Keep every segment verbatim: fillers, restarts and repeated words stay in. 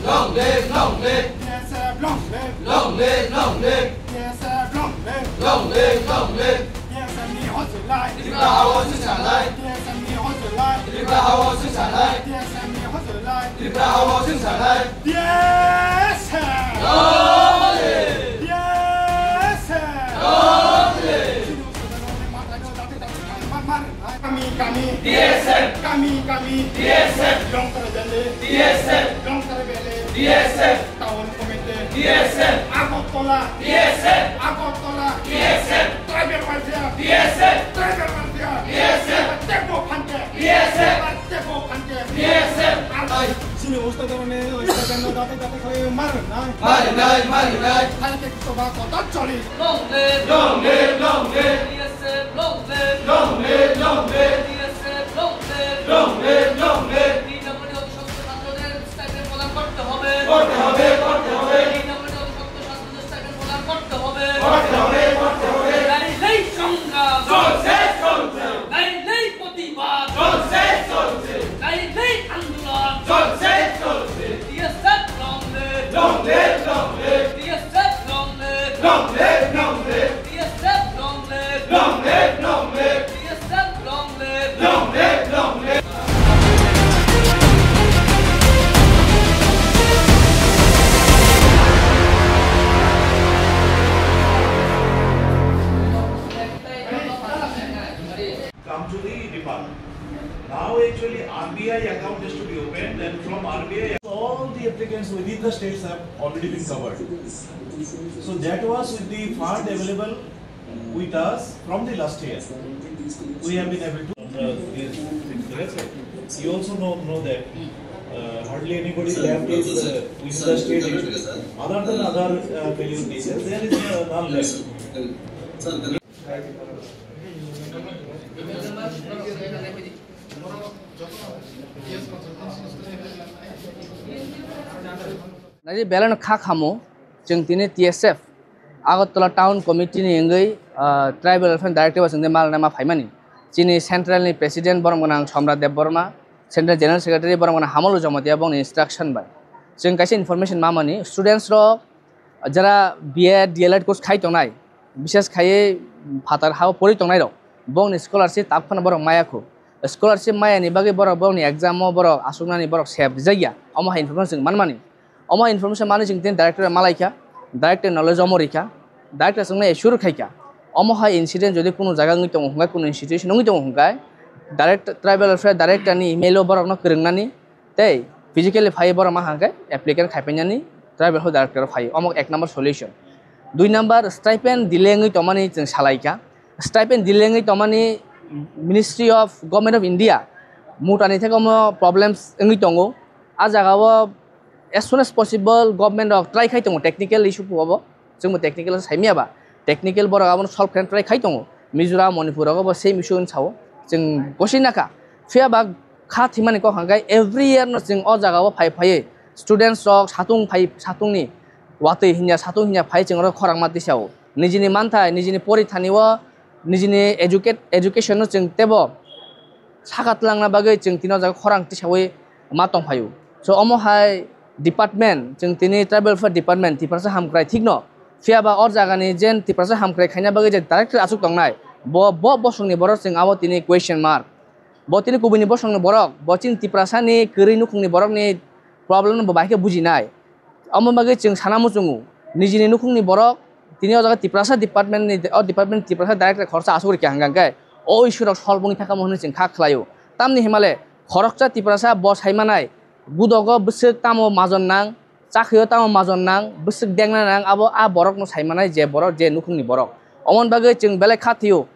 Long live, long live. T S F long live. Long live, long live. T S F long live. Long live, long live. T S F ni hojlai. Tripura o singsalai. T S F ni hojlai. Tripura o singsalai. T S F ni hojlai. Tripura o singsalai. T S F. Long live. T S F. Long live. Kami, kami. T S F. Kami, kami. T S F. Long terjadi. T S F. Long terjadi. T S F. Town committee. T S F. Agartala. T S F. Agartala. T S F. Tribal welfare. T S F. Tribal welfare. T S F. Tebo phante. T S F. Tebo phante. T S F. Ar sini ustad done, ustad done, date, date khlai mar nai. Mar nai, mar nai. Hai ke to ba kota choli. Long live! Long live, long live! T S F long live! Long live, long live! T S F long live! Long live, long live! তিন নম্বরে অতিসত্ত্ব ছাত্রদের স্টাইপেন্ড প্রদান করতে হবে। করতে হবে, করতে হবে। তিন নম্বরে অতিসত্ত্ব ছাত্রদের স্টাইপেন্ড প্রদান করতে হবে। করতে হবে, করতে হবে। নাইলেই সংগ্রাম। চলছে, চলছে। নাইলেই প্রতিবাদ। চলছে, চলছে। নাইলেই আন্দোলন। চলছে, চলছে। T S F long live! Long live, long live! T S F long live! Long live, long live! T S F long live! Long live, long live! T S F long live! Long live, long live! Come to the department. Now actually R B I account has to be opened, and from R B I all the applicants within the states have already been covered. So that was with the fund available with us from the last year. We have been able to. Uh, this thing, correct, sir? You also know, know that uh, hardly anybody left is uh, within the state. Other than other uh, failure cases, there is uh, none left. Nai belai no kha khamo, chwng tini T S F Agartala Town Committee ni wngwi, ah, Tribal Welfare Director ba chwng tini malna ma phaimani. Chini Central ni President borom gwnang Somrat Debbarma, Central General Secretary borom gwnang Hamolu Jamatia bongni instruction bai. Chwng kaisa information mamani, students rok jara B Ed, D L Ed course khai tongnai, bises khaiwi phatar hao pori tongnai rok, bongni scholarship tabuk phano borok maya khu. Scholarship maya ni bagwi borok bongni exam o borok asuknani borok sep rijak ya. Omo hai information chwng manmani. Omo hai information manwi chwng tini director malaikha, director knowledge omo rikha, director chwngno assure khaikha. Omo hai incident jodi kunu jaga wngwi tongo hwnkhe, kunu institution wngwi tongo hwnkhe, direct, tribal welfare director ni email o borokno kwrwngnani, tei physically phaiwi borok ma hangkhe applicant khaipainani tribal health director phai, omo ek number solution. Dui number, stipend delay wngwi tongmani chwng salaikha. Stipend delay wngwi tongmani Ministry of Government of India mutani theke omo problems wngwi tongo. A jaga o as soon as possible government rok try khai tongo technical issue phubo. Chwngbo technical o saimaya ba, technical borok abono solve khaina try khai tongo. Mizoram, Manipur rogo bo same issue wng sao. Chwng gosi nakha. Phiya ba kha thimani kok hangkhe every year no chwng o jaga o phai phaiwi students rok satung phai, satungni watwi hinya, satung hinya phai chwng oro khorang ma tisao. Nijini manthai, nijini porithani o, nijini educate, education no chwng tebo saka twlangna bagwi chwng tini o jaga khorang tisawi ma tong phaio. So omo hai department, chwng tini tribal welfare department, Tiprasa hamkrai thikno. Phiya ba o jagani jen Tiprasa hamkrai khaina bagwi je director aswk tongnai, bo, bo bosongni borok chwng abo tini question mark. Bo tini kubuni bosongni borok, bo chini Tiprasani kwrwi nukhungni borokni problem no bo bahai khe bujinai. Omo bagwi chwng sana muchungo, nijini nukhungni borok tini o jaga Tiprasa department ni, o department Tiprasa director khoroksa asuk rikha hwnkha hwnkhe o issue rok solve wngwi thangkha hwnwi chwng kha khlaio. Tamni himale khoroksa Tiprasa bo saimanai, gudogo bwswk tamo majon nang, chakhwio tamo majon nang, bwswk dengna nang, abo a borokno saimanai je borok, je nukhungni borok. Omoni bagwi chwng belai kha thwio,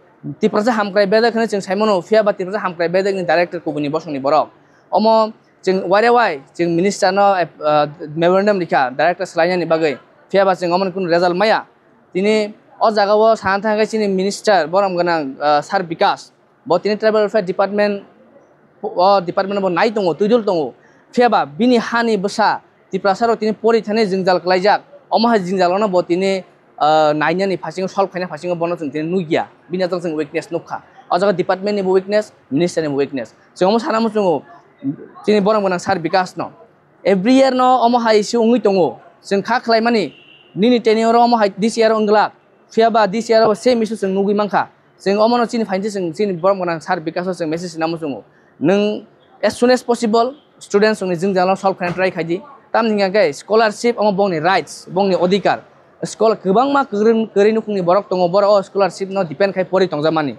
Tiprasa hamkrai bedek hwnwi chwng saimano, phiya ba Tiprasa hamkrai bedekni director kubuni bosongni borok. Omo Chwng waire wai chwng minister no, ah, memorandum rikha director swlainani bagwi, phiya ba chwng omo ni kunu result maya. Tini o jaga o sana thang khe chini minister borom gwnang, ah, Sir Bikas, bo tini tribal welfare department, o department bo nai tongo, twidul tongo, phiya ba bini hani bwsa Tiprasa rok tini pori thani jwngjal kwlaijak, omo hai jwngjal no bo tini ah, nainani phasingo, solve khaina phasingo bono chwng tini nukya. Bini ajak chwng weakness nukha. O jaga department ni bo weakness, minister ni bo weakness. Chwng omo sana muchungo, chini borom gwnang Sir Bikas no. Every year no omo hai issue wngwi tongo. Chwng kha khlaimani nini tenure o omo hai this year wngglak. Phiya ba this year o same issue chwng nugwi mankha. Chwng omono chini phainse chwng chini borom gwnang sir Bikash o chwng message sinamo chwngo. Nwng as soon as possible students chwngni jwngjalo solve khaina try khaidi. Tamni hwnkhe scholarship omo bongni rights, bongni odhikar. Scholar kwbangma kwrwng, kwrwi nukhungni borok tongo, borok o scholarship no depend khai pori tongjakmani.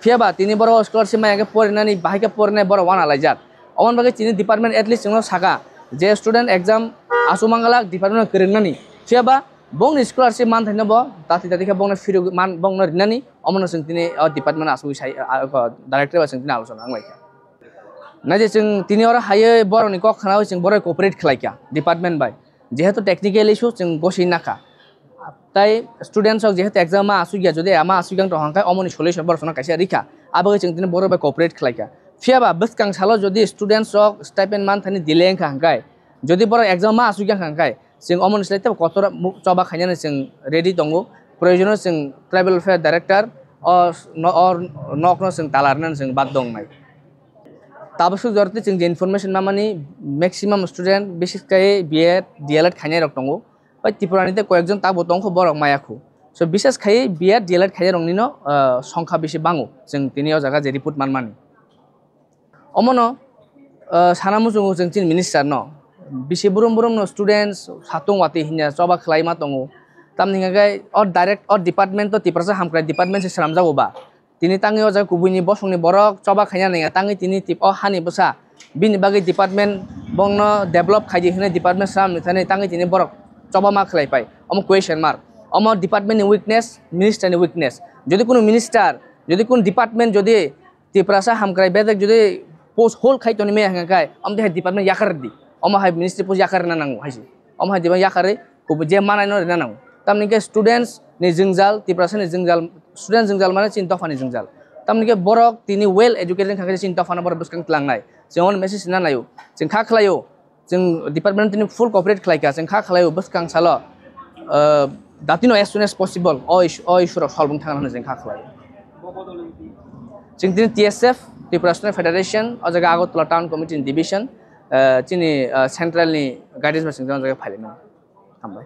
Phiya ba tini borok o scholarship maya khe porinani, bahai khe porinai borok wana laijak. Omoni bagwi chini department at least chwngno saka je student exam aswk mangalak department no kwrwngnani. Phiya ba bongni scholarship manthai no bo dati dati khe bongno phirogwi man, bongno rinani, omono chwng tini o department aswk sai, a, o director bai chwng tini alochona wnglaikha. Naidi chwng tini oro haiwi borokni kok khnawi chwng borok cooperate khlaikha department bai. Jehetu technical issue chwng goswi nakha. Tai students rok jehetu exam ma aswk ya, jodi ama aswk yang tong hwnkhe omoni solution borok sono kaisa rikha. Abagwi chwng tini borok bai cooperate khlaikha. Phiya ba bwskang salo jodi students rok stipend manthani delay wngkha hwnkhe, jodi borok exam ma aswk yang hwnkhe, chwng omoni slai tebo kotor mu-, choba khainani chwng ready tongo. Proyojono chwng tribal welfare director o s-, no-, o nokno chwng tala rwnani chwng baddo wngnai. Tabuk suk jorti chwng je information mamani maximum student bises khai B Ed, D L Ed khainai rok tongo. Bai Tripura ni tei koyekjon tabuk tongkho borok maya khu. So bises khai B Ed, D L Ed khainai rok nino, ah, songkha bisi bango chwng tini o jaga je report manmani. Omono, ah, sana muchungo chwng chini minister no. Bisi brum brum no students satung wati hinya choba khlai ma tongo. Tamni hwnkhe o direct o department to Tiprasa hamkrai department se swnamjago ba. Tini tangwi o jaga kubuini bosongni borok choba khaina nangya, tangwi tini tip-, o hani bwsa bini bagwi department bongno develop khaidi hwnwi department swnamni thani tangwi tini borok choba ma khlai pai. Omo question mark. Omo department ni weakness, minister ni weakness. Jodi kunu minister, jodi kunu department jodi Tiprasa hamkrai bedek jodi post hold khai toni maya hwnka khai, omo hai department yakar di. Omo hai ministry post yakar na nango haisi. Omo hai department yakar Kubu je manai no rina nango. Tamni khe students ni jwngjal, Tiprasa ni jwngjal, students jwngjal mane chini dopha ni jwngjal. Tamni khe borok tini well educated wngkha khe chini dopha no borok bwskang tlangnai. Chwng ono message rina naio. Chwng kha khlaio. Chwng department tini full cooperate khlai kha. Chwng kha khlaio bwskang salo, ah, datino as soon as possible o issue, o issue rok solve wng thang hwnwi chwng kha khlaio. Chwng tini T S F, Tripura Student Federation, o jaga Agartala Town Committee ni division, ah, chini, ah, central ni guidance bai chwng o jaga phailaimani. Hambai.